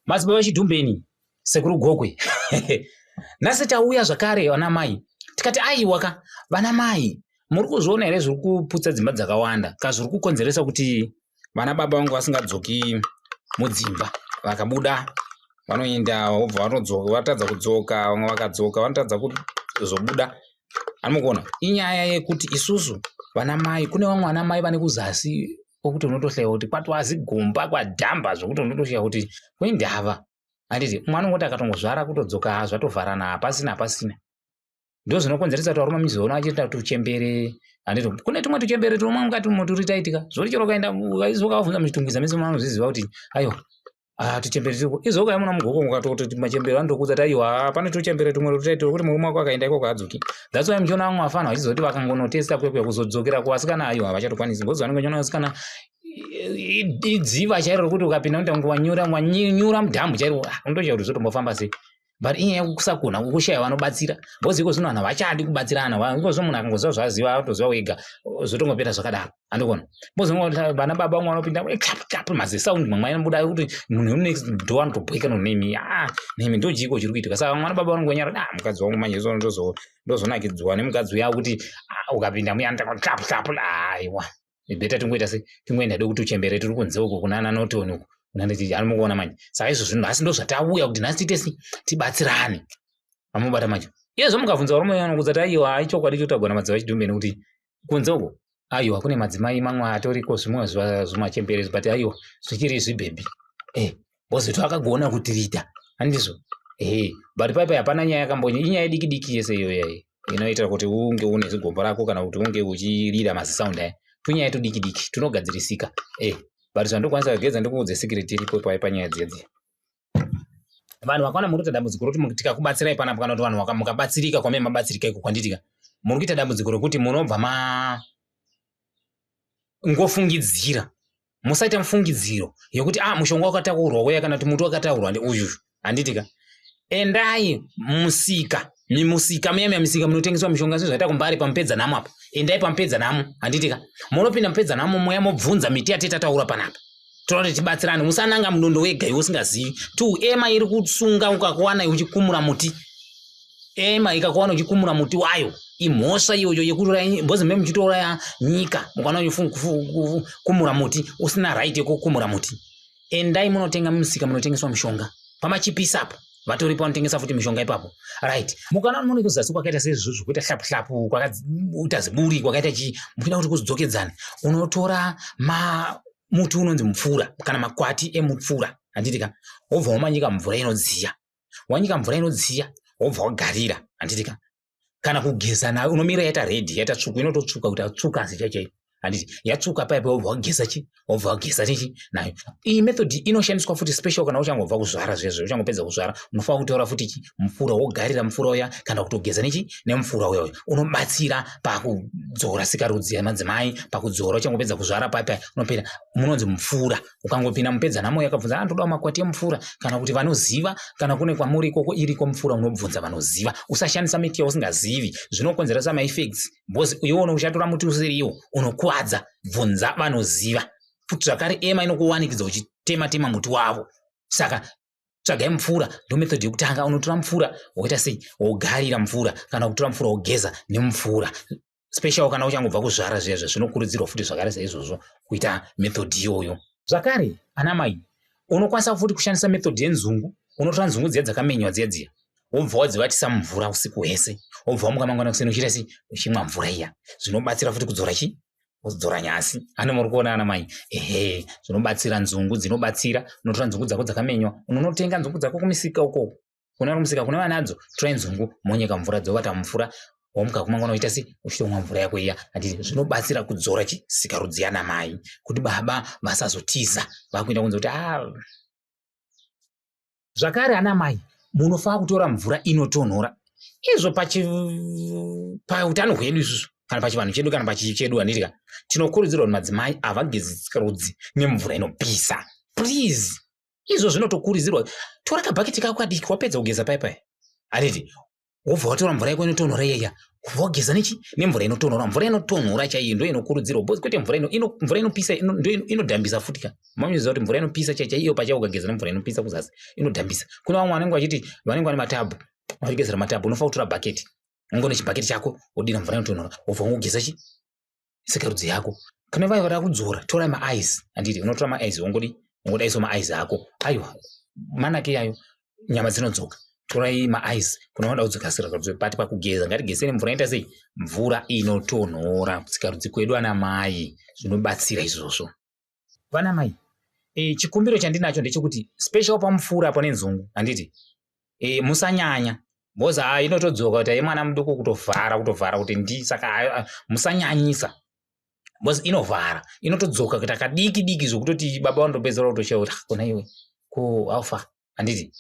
Madzibaba Chidhumbeni, Sekuru Gokwe. Nhasi tauya zvakare vana mai. Tikati aiwa ka vana mai muri kuzviona here zviri kuputsa dzimba dzakawanda ka zviri kukonzeresa kuti vana baba vangu vasingadzoki mudzimba vakabuda vanoenda vobva vanodzoka vatadza kudzoka vamwe vakadzoka vanotadza kuzobuda anomukuona inyaya yekuti isusu vana mai kune vamwe vana mai vane kuzasi kwekuti unotohlaya kuti kwatwazi gomba kwadhamba zvekuti unotoshaya kuti kwendava handiti umwe anongoti akatongozvara kutodzoka zvatovharana hapasina hapasina ndozvinokonzeresa kuti varume muchizoona vachiita tuchembere handiti kune tumwe tuchembere tumwe mukati umo turi taitika zvoti chero ukaenda ukavabvunza muchitungwiza mese vanozviziva kuti aiwa Ah, tuchembere turiko izvo ukauya muna mugoko ukatoti machembere vanotokudza kuti aiwa pane tuchembere tumwe tutaitiro kuti murume wako akaenda ikoko haadzoki that's why muchiona vamwe vafana vachizoti vakangonotesta kwekwe kuzodzokera kuvasikana aiwa havachatokwanisi because vanenge vachiona vasikana idziva chairo rekuti ukapinda unoita kunge wanyura wanyura mudhambu chairo ah, unotoshaya kuti zvotombofamba sei but inyaya yekusakona kushaya vanobatsira because iko zvino vanhu havachadi kubatsirana iko zvino munhu akangoziva zvaaziva atoziva wega zvotongopera zvakadaro andikuona because vana baba vamwe vanopinda clap clap mazisound mamwe anobuda kuti munhu next door anotobhoika nonemi ah nemi ndochiiko chiri kuitika saka vamwe vana baba vanongonyara ah mukadzi wangu manje ndozonakidzwa nemukadzi uya kuti ah, ukapinda muya clap clap aiwa better tingoita se tingoenda do kuti uchembere tiri kunze uko kunana Norton uko kunana anomukuona manje saka izvo zvinhu nhasi ndozvatauya kuti nhasi tiite si tibatsirane amubata manje iyezvo mukabvunza varume vanokuudza kuti aiwa ichokwadi chotagwa namadzibaba Chidhumbe nekuti kunze uko aiwa kune madzimai mamwe atoriko zvimwe zvimachembere but aiwa zvichiri zvibhebhi eh because twakagona kutirita handizvo ehe but paipai hapana nyaya yakambonye inyaya diki diki yese iyoyo yayi inoita kuti unge une zigombo rako kana kuti unge uchirira mazisound aya tunyaya tudiki diki tunogadzirisika eh but zvandokwanisa kugeza ndikuudze secret iripo pai panyaya dziya dziya vanhu vakaona muri kuita dambudziko rokuti tikakubatsirai panapa kana kuti vanhu mukabatsirika kwame mabatsirika iko kwanditika muri kuita dambudziko rokuti munobva ma ngofungidzira musaita mufungidziro yekuti ah mushonga wakataurwa uya kana kuti muti wakataurwa ndeuyu handiti ka endai musika mimusika muya muya misika munotengeswa mishonga sezvaita kumbare pamupedza nhamo apa endai pamupedza nhamo handiti ka munopinda mupedza nhamo muya mobvunza miti yatete tataura panapa toda kuti tibatsirane musananga munondo wega iwe usingazivi tu ema iri kusunga ukakuwana uchikumura muti ema ikakuwana uchikumura muti wayo imhosva iyoyo yekuuraya because me muchitouraya nyika mukaona uchikumura muti usina right yekukumura muti endai munotenga mumusika munotengeswa mushonga pamachipisa apo vatoripo vanotengesa futi mishonga ipapo right mukaona mune kuzasi kwakaita seizvozvo kuita hlapu hlapu kwakaita ziburi kwakaita chii muchida kuti kuzodzokedzana unotora ma muti unonzi mupfura kana makwati emupfura handiti ka wobva wamanyika mvura inodziya wanyika mvura inodziya wobva wagarira handiti ka kana kugeza nayo unomira yaita red yaita tsvuku inototsvuka kuti atsvuka asi chaichaiyo handiti yatsvuka paipa wobva wageza chi wobva wageza chichi nayo iyi method inoshandiswa futi special kana uchangobva kuzvara zvezvo uchangopedza kuzvara unofanira kutora futi chi mupfura wogarira mupfura uya kana kutogeza nechi nemupfura uya uya unobatsira pakudzora sikarudzi yemadzimai pakudzora uchangopedza kuzvara paipa unopera munonzi mupfura ukangopinda mupedza nhamo yakabvunza ah ndodawo makwati emupfura kana kuti vanoziva kana kune kwamuri ikoko iriko mupfura unobvunza vanoziva usashandisa miti yausingazivi zvinokonzeresa maeffects because iwe uchatora muti usiriwo unokuwadza bvunza vanoziva futi zvakare ema inokuwanikidza uchitema tema muti wavo saka tsvagai mupfura ndo method yekutanga unotora mupfura woita sei wogarira mupfura kana kutora mupfura wogeza nemupfura special kana uchangobva kuzvara zviya zviya zvinokurudzirwa futi zvakare saizvozvo kuita method iyoyo zvakare ana mai unokwanisa futi kushandisa method yenzungu unotora nzungu dziya dzakamenywa dziya dziya wobva wadzivatisa mumvura usiku hwese wobva wamuka mangwana kuseni uchiita sei uchimwa mvura iya zvinobatsira futi kudzora chi kudzora nyasi ane muri kuona ana mai ehe zvinobatsira nzungu dzinobatsira unotora nzungu dzako dzakamenywa unonotenga nzungu dzako kumisika ukoko kune vari musika kune vanadzo torai nzungu monyeka mvura dzovata mumvura womuka kumangwana uchiita sei uchitomwa mvura yako iya handiti zvinobatsira kudzora chi sikarudzi yana mai kuti baba vasazotiza vakuenda kunze kuti ah zvakare ana mai munofanira kutora mvura inotonhora izvo pautano hwedu isusu kana pachivanhu chedu kana pachii chedu handiti ka tinokurudzirwa kuti madzimai havagezi sikarudzi nemvura inopisa please izvo zvinotokurudzirwa tora kabhaketi kako kadiki wapedza kugeza pai pai handiti Wobva watora mvura yako inotonhora iyaya, wobva wageza nechi nemvura inotonhora. Mvura inotonhora chaiyo ndo inokurudzirwa, because kwete mvura ino, ino, mvura inopisa ino, ndo inodhambisa futi ka. Manoziva kuti mvura inopisa chai chaiyo pachayo, ukageza nemvura inopisa kuzasi inodhambisa. Kune vamwe vanenge vachiti vanenge vane matabhu, vachigezera matabhu, unofanira kutora bhaketi, ungone chibhaketi chako, wodira mvura inotonhora, wobva wongogeza chi sikarudzi yako. Kana vaya vada kudzora, torai maice, handiti? Unotora maice, wongodi wongodaiso maice ako, aiwa, manake yayo, nyama dzinodzoka. Torai maice kuna vanoda kudzoka sikarudzi, but pakugeza ngatigezeni mvura inoita sei? Mvura inotonhora sikarudzi kwedu, ana mai, zvinobatsira izvozvo. Vana mai, chikumbiro chandinacho ndechekuti special pamufura apo nenzungu, handiti? Musanyanya because ha inotodzoka kuti mwana muduku kutovhara, kutovhara kuti ndi. Saka musanyanyisa because inovhara, inotodzoka kuita kadiki diki zvokutoti baba vanotopedzera kutoshaya kuti kona iwe ko alfa, handiti?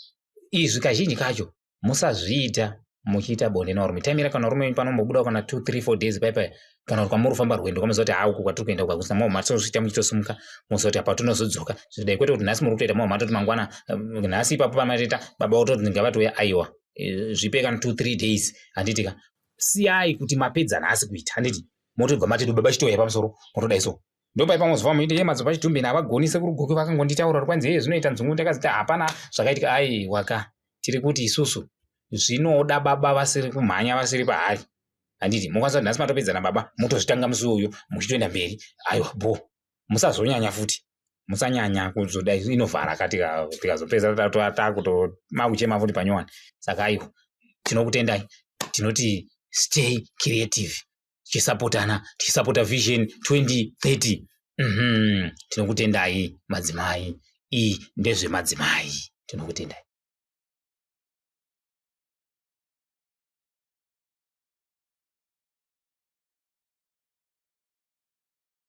Izvi kazhinji kacho musazviita muchiita bonde nevarume. Taimira kana varume panombobuda kana 2 3 4 days paipai, kana kuti kwamuri kufamba rwendo, kwamuziva kuti ha uku kwatiri kuenda kwakusina mao matosvita muchitosimuka, moziva kuti apa tinozodzoka zvidai, kwete kuti nhasi muri kutoita mao matoti mangwana, nhasi ipapo pamatoita baba vototi ngavatouya. Aiwa, zvipe kana 2 3 days, handiti ka? Siyai kuti mapedza nhasi kuita, handiti? Motobva matiti baba chitouya pamusoro, motodai so. Ndopai pamozova muite ye madzibaba Chitumbini havagonise kurugoki, vakangonditaura kuti kwanzi heye zvinoita nzungu, ndakaziti hapana zvakaitika. Aiwa ka, tiri kuti isusu zvinoda baba vasiri kumhanya, vasiri pahari, handiti? Mokwanisa kuti nhasi matopedzana baba, motozvitanga musi uyu muchitoenda mberi. Aiwa, bo musazonyanya futi, musanyanya kuzodai, inovhara ka, tikazopedza takuto makuchema futi panyowani. Saka aiwa, tinokutendai, tinoti stay creative, tichisapotana, tichisapota Vision 2030. Tinokutendai madzimai, iyi ndezvemadzimai, tinokutendai.